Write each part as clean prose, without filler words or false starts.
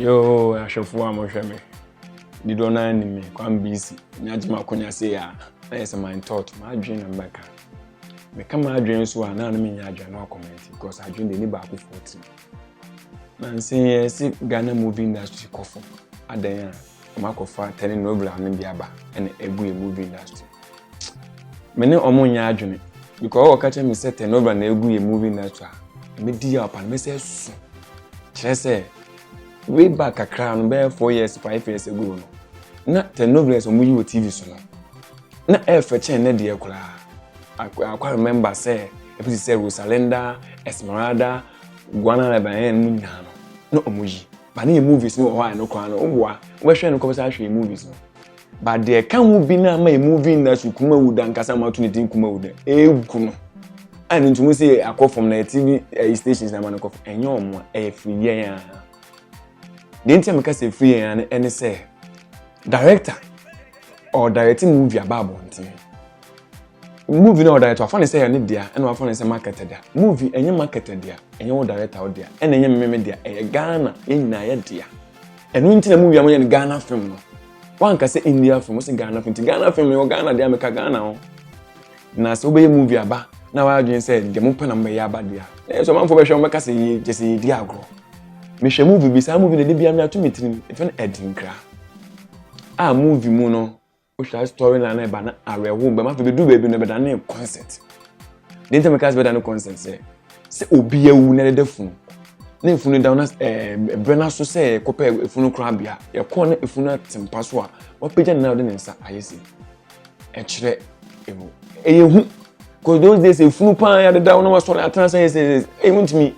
Yoo, ahwɛfoɔ a mohwɛ me, dodoɔ no ara nim me, Kwame BC, nya gye m'akonya sei a, na yɛ sɛ my thought, m'adwene na mebɛka. Meka m'adwene nso a, na ano menyɛ adwene na wakɔmɛnti because adwene deɛ ni baako foɔ tirim. Nansa yi yɛse Ghana movie industry kɔ fam, adan a wɔn akɔfa telenovela no bi aba ɛna egu yɛ movie industry. Me ne wɔn nyɛ adwene because wɔka kyerɛ me sɛ telenovela na egu yɛ movie industry a, medi yaw pa no mɛsɛ su. Kyerɛ sɛ way back kakra no, bɛyɛ 4 years, 5 years ago no, na telenovelas a wɔyi wɔ TV so no na ɛɛfɛ kyɛn ne deɛ koraa. Akwa remember sɛ ebi te sɛ Rosalinda, Esmeralda, Guana Lebanon no nyinaa no na wɔn yi ba ne yɛ movies no wɔ hɔ a, ɛno koraa no woboa wobɛhwɛ no kɔbɛsɛ ahwɛ yɛ movies no ba. Deɛ ɛka ho bi na ama yɛ movie industry Kumawood ankasa ma ato ne din Kumawood egu no a ne ntumu sɛ akɔ fam na TV ɛyi stations na ama no kɔ fam, ɛnyɛ ɔmo a ɛyɛ firi yɛn a. Deɛ nti a meka sɛ firi yɛn a no ɛne sɛ director ɔdirect movie aba abɔnten, movie na ɔdirect wafa ne sɛ ɛyɛ ne dea, ɛna wafa ne sɛ market dea. Movie ɛnyɛ market dea, ɛnyɛ wo director wo dea, ɛna ɛnyɛ mmemme dea, ɛyɛ Ghana yɛn nyinaa yɛ dea. Ɛno nti na movie a moyɛ no Ghana film no, wanka sɛ India film, wɔsɛ Ghana film, nti Ghana film yɛ Ghana dea, meka Ghana ho. Na sɛ wobɛyɛ movie aba na wadwene sɛ deɛ mopɛ na mobɛyɛ aba dea, ɛyɛ sɛ ɔmanfoɔ bɛhwɛ, wɔbɛka sɛ yɛ gye sɛ yɛdi agorɔ. Mehwɛ movie bi, saa movie no de bia me ato me tirim, ɛfɛ no Ɛdinkra a movie mu no, wohwɛ storyline na ɛba na awerɛho bɛm. Afei bɛduru baabi no, ɛbɛda ne concert. Deɛ nti meka sɛ bɛda ne concert sɛ obi awu na ɛdeda funu na efunu da na ɛbrɛ na so sɛ kɔpɛ efunu koraa bea yɛkɔɔ na efunu ate mpa so a, wapagya ne nan, ɔde ne nsa ayɛ si ɛkyerɛ emu, ɛyɛ hu, 'cause those days efunu paa yɛdeda na wasɔre atena sɛ yɛ sɛ ɛyɛ ntumi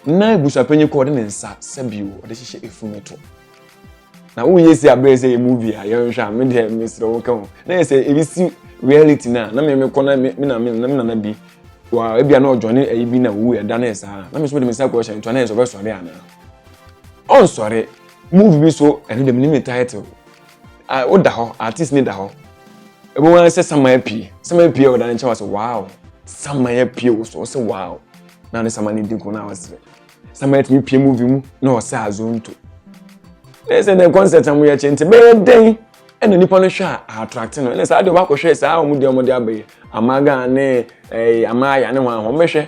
na ebusuapanyin kɔ ɔde ne nsa sɛbio ɔde hyehyɛ efunu to na woyɛ si abere sɛ yɛ movie a yɛnhwɛ a, me deɛ mesrɛ wo ka ho na yɛ sɛ ebi si reality na na me mekɔ na me na me na me nana bi wa ebi a na ɔdwɔne ɛyi bi na owu ɛda na yɛ saa na me nso de me nsa kɔ hyɛ ntoa na yɛ sɛ ɔbɛsɔre anaa ɔnsɔre. Movie bi so, ɛno deɛ menim ne title a, woda hɔ, artist ne da hɔ, ebi wɔn sɛ saman pie, saman pie a ɔda ne nkyɛn, wɔ sɛ wow, saman pie wɔ so, ɔsɛ wow, na ne saman ne di nko na ɔsrɛ saman tumi pie movie mu na ɔsɛ azonto na ɛsɛ ne concert a mo yɛ kyɛn nti bɛyɛ dɛn ɛna nipa no hwɛ a attract no. Ɛna saa deɛ ɔbakɔhwɛ saa wɔn deɛ wɔn de aba yi amaga ne amaya ne wɔn a wɔn bɛhwɛ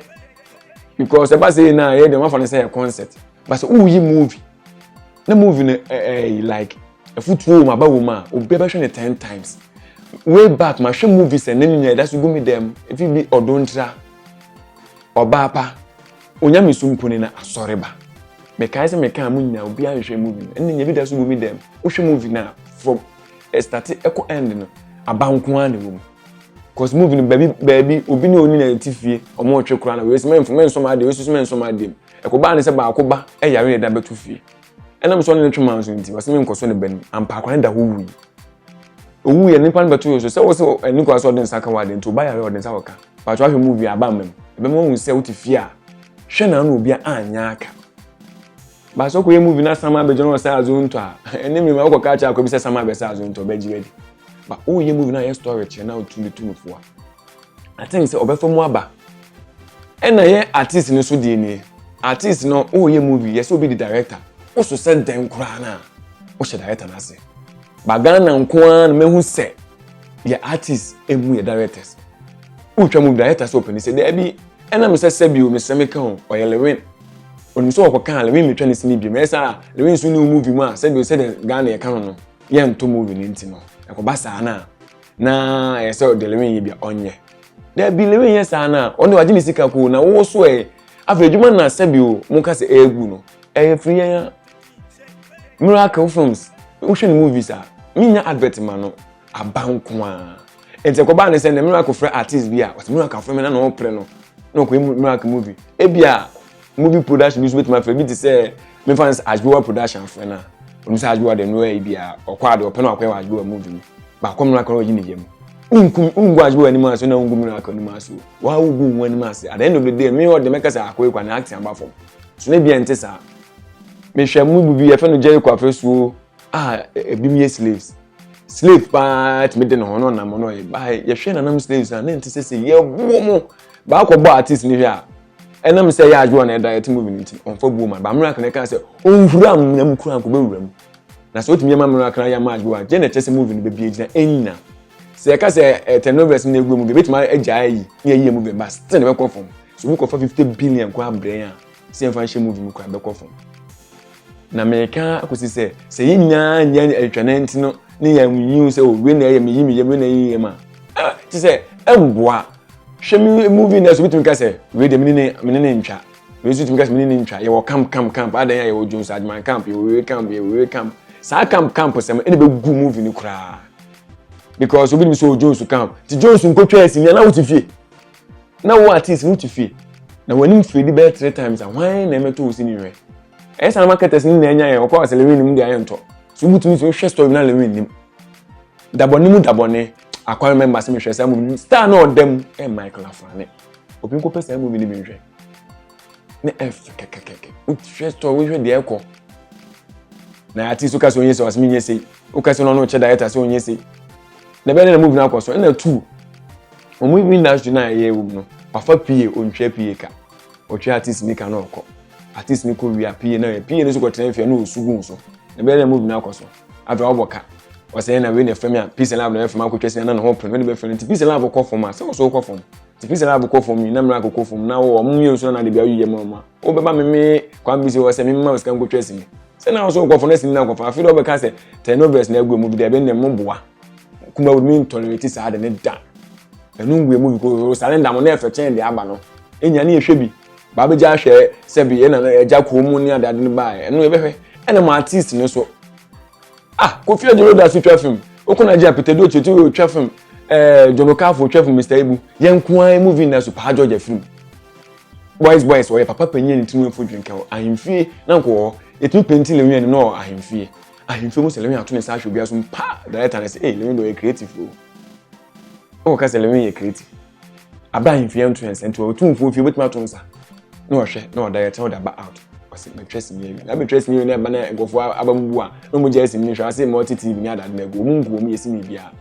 because ɛba sɛ na yɛ deɛ wɔn afa no sɛ yɛ concert. But sɛ woyi movie na movie no ɛɛ like ɛfutuo wɔm aba wɔm a, obi bɛhwɛ ne 10 times. Way back ma hwɛ movies ɛne ne nyinaa ɛda so gu mi dɛm, efi bi Ɔdo Ntra, Ɔbaa Pa, Onyame Sumponi na Asɔre Ba. Mekae sɛ mekaa mu nyinaa obi ahwehwɛ movie no, ɛne nyɛ bi da so gu mi dɛm. Wohwɛ movie na from ɛstart ɛkɔ end no, aba nko ara na ɛwɔ mu, 'cause movie no baabi baabi obi ne oni na ɛte fie, ɔmo ɔtwe koraa na wei sɛ mɛnfo mɛnsɔm adeɛ, wei soso mɛnsɔm adeɛ mu. Ɛkɔbaa ne sɛ baako ba ɛyare ne da bɛto fie, ɛnam sɛ ɔne ne twe maa nso nti wɔsɛ menkɔ so ne ba nim ampa akora ne da hɔ wui. Owu yɛ nipa no bɛto yɛ so sɛ wɔsɛ ɛni kɔ sɛ ɔde nsa ka wɔ ade nti ɔba yare ɔde nsa kɔka pàtó. Ahwɛ movie aba mɛm ɛbɛn mu ohun sɛ wote fie a hwɛ na ano obi a anya aka baasa ɔkɔ yɛ movie na sama abɛgyina hɔ sɛ azonto a ɛne mi ma ɔkɔ kaa kyerɛ akɔ bi sɛ sama abɛsɛ azonto, ɔbɛgye wadi ba. Ɔyɛ movie na yɛ story kyerɛ na otu ne tu no fo a, I think sɛ ɔbɛfa mu aba. Ɛna yɛ artist no so deɛ nie, artist no ɔyɛ movie yɛ sɛ obi di director woso sɛ dɛn koraa na wohyɛ director n'ase ba. Ghana nko ara na mehu sɛ yɛ artist emu yɛ directors wotwa mu director sɛ ɔpɛni sɛ dɛbi ɛnam sɛ sɛbi o mesɛ meka o ɔyɛ Lewin onim sɛ ɔkɔka a Lewin metwa ne sini bi mɛyɛ sɛ a Lewin nso ne movie mu a, sɛbi o sɛdeɛ Ghana yɛka no no yɛnto movie no nti no ɛkɔba saa na na ɛyɛ sɛ ɔde Lewin yɛ bi a ɔnyɛ dɛbi. Lewin yɛ saa na ɔno wagye ne sika ko na wɔwɔ so ɛ. Afei adwuma na sɛbi o mo ka sɛ ɛɛgu no, ɛyɛ firi yɛn a Miracle Films. Wohwɛ ne movies a menya advert ma no aba nko a nti ɛkɔbaa ne sɛ ne Miracle frɛ artist bi a ɔsɛ Miracle afrɛ me na na ɔpere no na ɔkɔyɛ Miracle movie. Ebi a movie production bi nso bɛtumi afrɛ bi te sɛ mefa no sɛ Ashbowa Production afrɛ no a, ɔno sɛ Ashbowa de no ɛyɛ bi a ɔkɔ ade ɔpɛ no akɔyɛ wɔ Ashbowa movie mu baakɔ Miracle na ɔyi ne yam nkum ngu Ashbowa anim ase na ngu Miracle anim ase o waa wogu wo anim ase. At the end of the day, me ɔde mɛka sɛ akɔyɛ kwa na acting aba fam so ne bia nte saa. Mehwɛ movie bi yɛfɛ no Jericho Afɛsuo a ebi mu yɛ slaves, slave paa tumi de ne ho na ɔnam no ɔyɛ baa yɛhwɛ nanam slaves a ne nte sɛ yɛboɔ mo baakɔ bɔ artist ne hwɛ a Ɛnam sɛ ɛyɛ adwoa na ɛda yɛte movie no nti ɔmfa buo ma ba miracle na ɛka sɛ ɔnhura mu na mu kura nko bɛwura mu. Na sɛ wotumi yɛ ma miracle na yɛ ma adwoa gye na ɛkyɛ sɛ movie no bɛbi agyina ɛnyina. Sɛ yɛka sɛ eh, telenovelas no na ɛgu mu bi ɛbɛtumi agya ayi na yɛyi movie ba still na ɛbɛkɔ fam. So obi kɔfa 50 billion koraa brɛ yɛn a sɛ yɛmfa nhyɛ movie mu koraa bɛkɔ fam. Na meka akɔsi sɛ sɛ yɛn nyinaa nyɛ atwananti nti no ne yɛn nyiw sɛ o wei na ɛyɛ meyi me yam wei na ɛyɛ yam a te sɛ ɛmboa. Hwɛ me movie na so bitumi ka sɛ wei deɛ mene ne mene ne ntwa, wei nso tumi ka sɛ mene ne ntwa. Yɛwɔ camp camp camp adan a yɛwɔ Jones Adman camp, yɛwɔ wei camp, yɛwɔ wei camp. Saa camp camp sɛm ɛna bɛgu movie no koraa because obi nim sɛ o Jones camp ti Jones nkotwa asi nea na wote fie na wo artist no wote fie na w'anim firi bɛyɛ three times a hwan na ɛmɛtɔ wo si ne hwɛ. Ɛyɛ saa marketers no na ɛnya yɛn ɔkɔ asɛ Lewin nim de ayɛ ntɔ so wobɛtumi sɛ wohwɛ story na Lewin nim dabɔne mu dabɔne akwa remember sɛ mehwɛ saa movie star na ɔda mu ɛ Michael Afrane obi nkɔpɛ saa movie no bi nhwɛ ne ɛfɛ kɛkɛkɛkɛ. Wohwɛ story, wohwɛ deɛ ɛkɔ na ati so ka sɛ ɔnyɛ sɛ ɔsɛ menyɛ sei, woka sɛ ɔno ɔkyɛ director sɛ ɔnyɛ sei na ɛbɛyɛ na movie no akɔ so. Ɛna two wɔn movie industry na ɛyɛ wɔ mu no wafa pie ontwa pie ka ɔtwa artist ni ka na ɔkɔ artist ni kɔ wia pie na pie no so kɔtena fie na ɔsu gu so na ɛbɛyɛ na movie no akɔ so. Afei ɔbɔ ka ɔsɛ na wei na ɛfɛ mi a peace and love na ɛfɛ mi akɔtwa si na ne ho pere wei na bɛfɛ no nti peace and love kɔ fam a sɛ ɔso kɔ fam nti peace and love kɔ fam yi na mmerɛ akɔkɔ fam na wɔ ɔmo mmienu so na de bi ayi yɛ mu ɔmo a wobɛba meme kwan bi si hɔ sɛ meme ma sika nkɔtwa si mi sɛ na ɔso kɔ fam na si na kɔ fam. Afei de ɔbɛka sɛ telenovelas na agu mu bi de ɛbɛn na mo boa kuma wo mi tolerate saa de ne da ɛno ngu movie ko salenda mo na ɛfɛ kyɛn de aba no enya ne yɛhwɛ bi baa bɛgya ahwɛ sɛbi ɛna ɛgya kɔn mu ne adeade no baa ɛno yɛbɛhwɛ. Ɛna mo artist no so ah Kofi Adjorlolo da so twa film okɔ na gye Peter Dochi otu twa film John Okafo twa film Mr Ibu yɛn nko ara movie na so Paa George film boys boys ɔyɛ papa panyin ne tirim efo dwenka ahemfie na nkɔ hɔ yɛtumi paint Lewin anim na ɔwɔ ahemfie ahemfie mu sɛ Lewin ato ne nsa ahwɛ obiara so mpa director ne sɛ ee Lewin de ɔyɛ creative o ɔwɔ ka sɛ Lewin yɛ creative aba ahemfie nto yɛn nsa nti ɔtumfuo fie obetumi ato nsa na ɔhwɛ na ɔda yɛtɛ ɔde aba out ɔsɛ mɛtwa sini awie na mɛtwa sini awie na ɛba na nkurɔfoɔ aba mu bu a na ɔmo gya sini hwɛ ase multi tv ne adade na egu ɔmo ngu ɔmo yɛ sini biara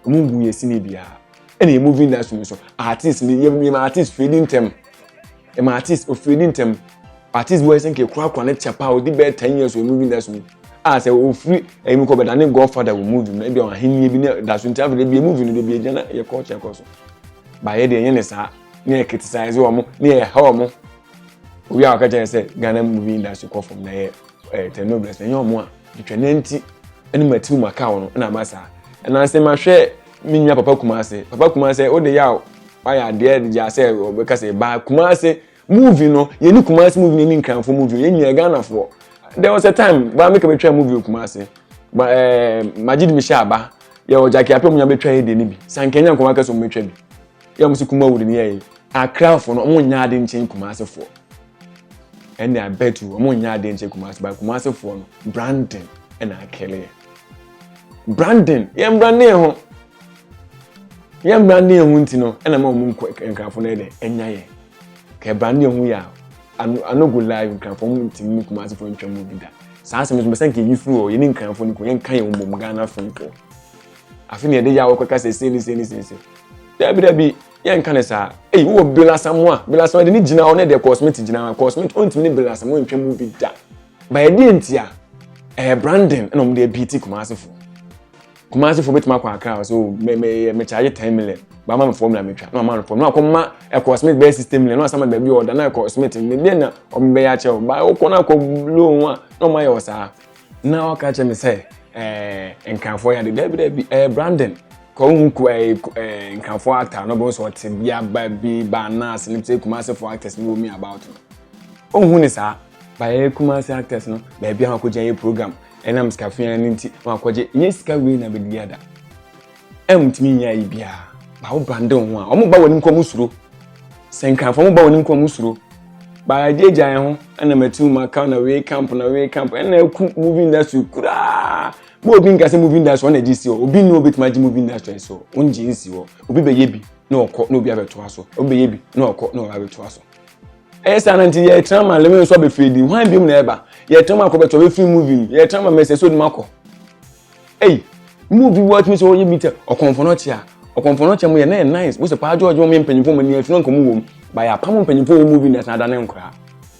ɔmo ngu yɛ sini biara. Ɛna yɛ movie industry so artist ni yɛ yɛ artist firi ntɛm yɛ ma artist ofiri ntɛm artist bi wɔ sɛ nke kurakura ne kyɛ paa odi bɛyɛ 10 years wɔ movie industry mu a sɛ ofiri ɛyi mu kɔ bɛda ne godfather wɔ movie mu na ebi ahenni bi ne da so nti afei ebi movie no de bi egyina na yɛ culture kɔ so baayɛ deɛ ɛnyɛ ne saa ne yɛ criticize wɔn ne yɛ ha wɔn obi a wɔka kyerɛ sɛ Ghana movie industry kɔ fam na yɛ telenovelas na ɛnyɛ wɔn a twitwa ne nti ɛne ma tiw maka wɔn ɛna ama saa. Ɛna sɛ ma hwɛ me nua Papa Kumase, Papa Kumase o de yɛ a wayɛ adeɛ de gya sɛ ɔbɛka sɛ ba Kumase movie no yɛni Kumase movie no yɛni Nkranfo movie yɛn nyinaa Ghanafoɔ. There was a time ba meka bɛtwa movie wɔ Kumase ba Majid Michel aba yɛwɔ Jackie Appiah mu nya bɛtwa yɛ de ne bi sankenya nkɔmɔ akasɛ ɔmo bɛtwa bi yɛ ɔmo sɛ Kumawood ne yɛ Akrafoɔ no ɔmo nya ade nkyɛn Kumasefoɔ. Ɛnna I bet you ɔmo nya ade nkyɛn Kumase ba Kumasefoɔ no branding ɛna akɛlɛ yɛ branding yɛn branding ho yɛn branding ho nti no ɛna ma ɔmo nkrafo no yɛ dɛ ɛnya yɛ kɛ branding ho yɛ a ano go live nkrafo mo ntumi ne Kumasefoɔ ntwa mu bi da. Saa asɛm nso bɛsɛn kɛ yi firi hɔ yɛne nkrafo no ko yɛnka yɛn mbom Ghana film foɔ afi ne yɛde yɛ a wɔkɔka sɛ sei ne sei ne sei sei dabi dabi yɛnka ne saa. Eyi wowɔ Bill Asamoah, Bill Asamoah de ne gyina hɔ ne deɛ Kɔ Smith gyina hɔ Kɔ Smith ɔntumi ne Bill Asamoah ntwa mu bi da ba yɛde nti a ɛyɛ branding ɛna wɔn de abiiti Kumasefoɔ. Kumasefoɔ bɛtumi akɔ Akra so mɛ mɛ mɛ charge 10 million ba ama mi 4 million metwa na ama no 4 na akɔ ma ɛkɔ Smith bɛyɛ 60 million na asama baabi ɔda na ɛkɔ Smith ne deɛ na ɔmo bɛyɛ akyɛw ba ɔkɔ na akɔ loan a na ɔmo ayɛ wɔ saa na ɔka kyerɛ mi sɛ nkanfoɔ yɛ ade dabi dabi ɛyɛ branding kɔ ohun ku ɛɛ ɛɛ nkanfoɔ actor no bɛ nso ɔte bi aba bi ba anaase ne sɛ Kumasefoɔ actors ne wɔ mi about no ohun ne saa ba yɛ Kumase actors no baabi a wakɔgye yɛ program ɛnam sika fia ne nti na wakɔgye nye sika wei na bɛdi ada ɛntumi nyɛ ayi biara ba wo brand ho a ɔmo ba wɔ anim kɔ ɔmo suro sɛ nkanfoɔ ɔmo ba wɔ anim kɔ ɔmo suro ba agyegya yɛn ho ɛna mɛtu mu aka na wei camp na wei camp ɛna eku movie industry kuraa mo obi nka sɛ movie industry ɔna agye si hɔ obi ni obetumi agye movie industry so ɔngye nsi hɔ. Obi bɛyɛ bi na ɔkɔ na obi abɛtoa so, obi bɛyɛ bi na ɔkɔ na ɔba abɛtoa so. Ɛyɛ saa na nti yɛtena ma Lewin nso abɛfiri di hwan biom na ɛba yɛtena ma akɔbɛtɔ ɔbɛfiri movie mu yɛtena ma mɛsɛ so de ma akɔ ɛyi movie wɔ atumi sɛ ɔyɛ bi tɛ ɔkɔnfɔ no kyea ɔkɔnfɔ no kyea mu yɛ na yɛ nice wosɛ Paa George wɔn yɛ mpanyinfoɔ mu ni afi na nkɔmɔ wɔ mu. Ba yɛ apam mpanyinfoɔ wɔ movie industry na adane nkoraa.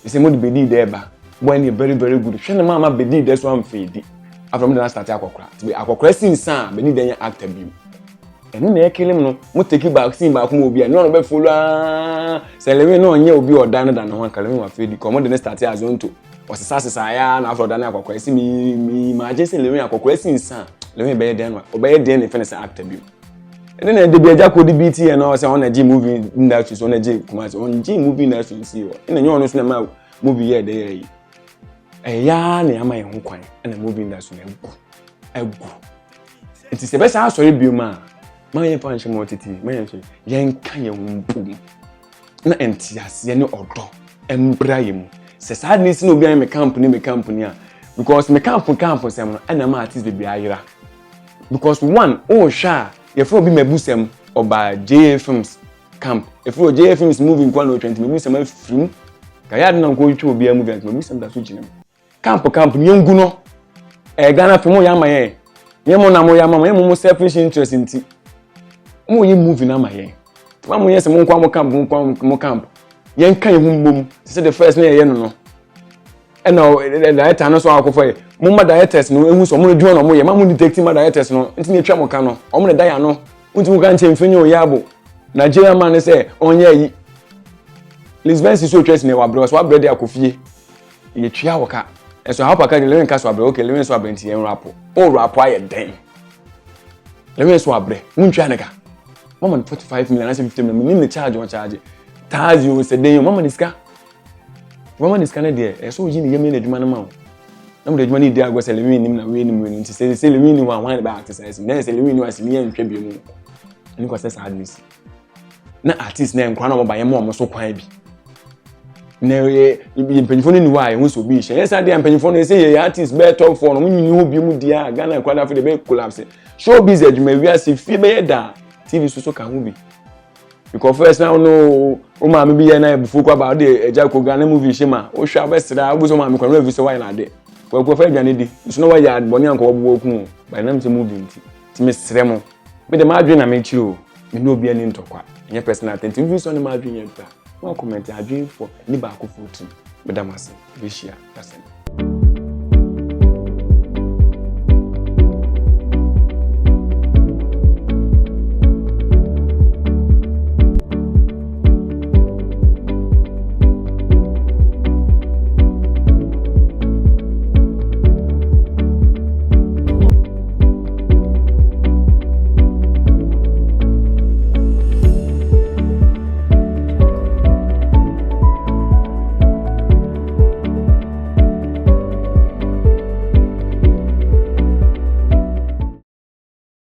Ɛsɛ mo de bɛdii dɛ ba. Boy no yɛ very very good. Hwɛ ne maama bɛdii dɛ so amfeedi. Afei mo de na start akɔkora. Nti akɔkora si nsa a bɛdii dɛ nyɛ actor bio. Ɛno na ɛkele mu no, mo take back scene baako ma obi a, ne ɔno bɛ follow aa. Sɛ Lewin na ɔnyɛ obi a ɔda ne da ne ho anka Lewin wa fedi. Kɔ mo de ne start azonto. Ɔsesa sesa ya na afei ɔda ne akɔkora. Ɛsi mi mi imagine sɛ Lewin akɔkora si nsa a, Lewin bɛyɛ dɛn no ɔbɛyɛ dɛn ne fɛ ne sɛ actor bio. Ɛne na ɛde bi agya kɔ de bi ti yɛ na ɔsɛ ɔna gye movie industry so ɔna gye Kumasi ɔna gye movie industry nsi hɔ. Ɛna nyɛ ɔno so na ma movie yɛ ɛdɛ yɛ yi. Ɛyɛ aa na ama yɛn ho kwan ɛna movie industry na agu agu. Nti sɛ ɛbɛsa asɔre bio mu a, ma yɛn fa nhyɛ mu ɔtete, ma yɛn nhyɛ yɛnka yɛn ho mpom na nteaseɛ ne ɔdɔ mbra yɛn mu. Sɛ saa de ne si na obi ayɛ me camp ne me camp ni a, because me camp camp sɛm no ɛna ma artist bebree ayera. Because one, ɔrehwɛ a yɛfrɛ obi Mabusɛm ɔbaa JA Films camp. Ɛfiri JA Films movie nkoa na ɔtwa nti Mabusɛm afirim. Kayɛ ade na nkɔ twitwa obiara movie nti Mabusɛm da so gyina mu. Camp camp no yɛngu no. Ɛyɛ Ghana film yɛ ama yɛn. Yɛn mo na mo yɛ ama mo, yɛn mo mo selfish interest nti. Mo yɛ movie na ama yɛn. Ma mo yɛ sɛ mo nkwa mo camp mo nkwa mo camp. Yɛn ka yɛn ho mbom. Te sɛ the first na yɛyɛ no no. Ɛna director no so akɔfɔ yɛ. Mo ma directors no ehu sɛ ɔmo no dwuma na ɔmo yɛ. Ma mo detect ma directors no. Nti na etwa mo ka no. Ɔmo na da ya no. Nti mo ka nkyɛn mfe nye oyɛ abo. Nigeria man ne sɛ ɔnyɛ yi. Liz Benson so otwa si na wabrɛ so wabrɛ de akɔ fie. Yɛtua wɔ ka. Ɛso how paka de Lewin ka so abrɛ, okay, Lewin so abrɛ nti yɛn rap. O rap ayɛ dɛn? Lewin so abrɛ. Muntwa ne ka. Mama no 45 million anaasɛ 50 million. Menim ne charge wɔ charge. Taazi o sɛ den o mama ne sika. Mama ne sika ne deɛ ɛsɛ oyi ne yam ne adwuma no ma wo. Na mo de adwuma no di agorɔ sɛ Lewin nim na wei nim wei nim nti sɛ Lewin nim a hwan ne bɛ act saa ɛsi. Na sɛ Lewin nim a sɛ yɛn ntwa bi mu. Ɛne kɔ sɛ saa de si. Na artist na nkwa na ɔmo ba yɛn mo ɔmo so kwan bi. Na yɛ mpanyinfoɔ no ni hɔ a yɛn ho sɛ obi hyɛ. Yɛn sɛ adeɛ mpanyinfoɔ no sɛ yɛ artist bɛyɛ top four no ɔmo nyini hɔ bi mu di a Ghana nkwa na afei de bɛyɛ collapse. Showbiz adwuma wiase fie bɛyɛ da TV so so ka ho bi. Because first now no o maame bi yɛ na ebufu kɔ aba ɔde ɛgya kɔ Ghana movie hyɛ ma wohwɛ abɛsra wobu sɛ maame kwan no afi sɛ wayɛ n'ade. Wɔkɔ fɛ aduane di nso na wayɛ bɔne anka wɔbɔ wɔku o. But nam sɛ movie nti. Nti mesrɛ mo. Me de m'adwene na mekyerɛ o. Me ne obi ani ntɔkwa. Ɛnyɛ personal thing. Nti mfi sɛ ɔne m'adwene yɛ pɛ a. Na comment adwenfoɔ ni baako fo tirim. Meda mo ase. Bɛhyia. Dasɛm.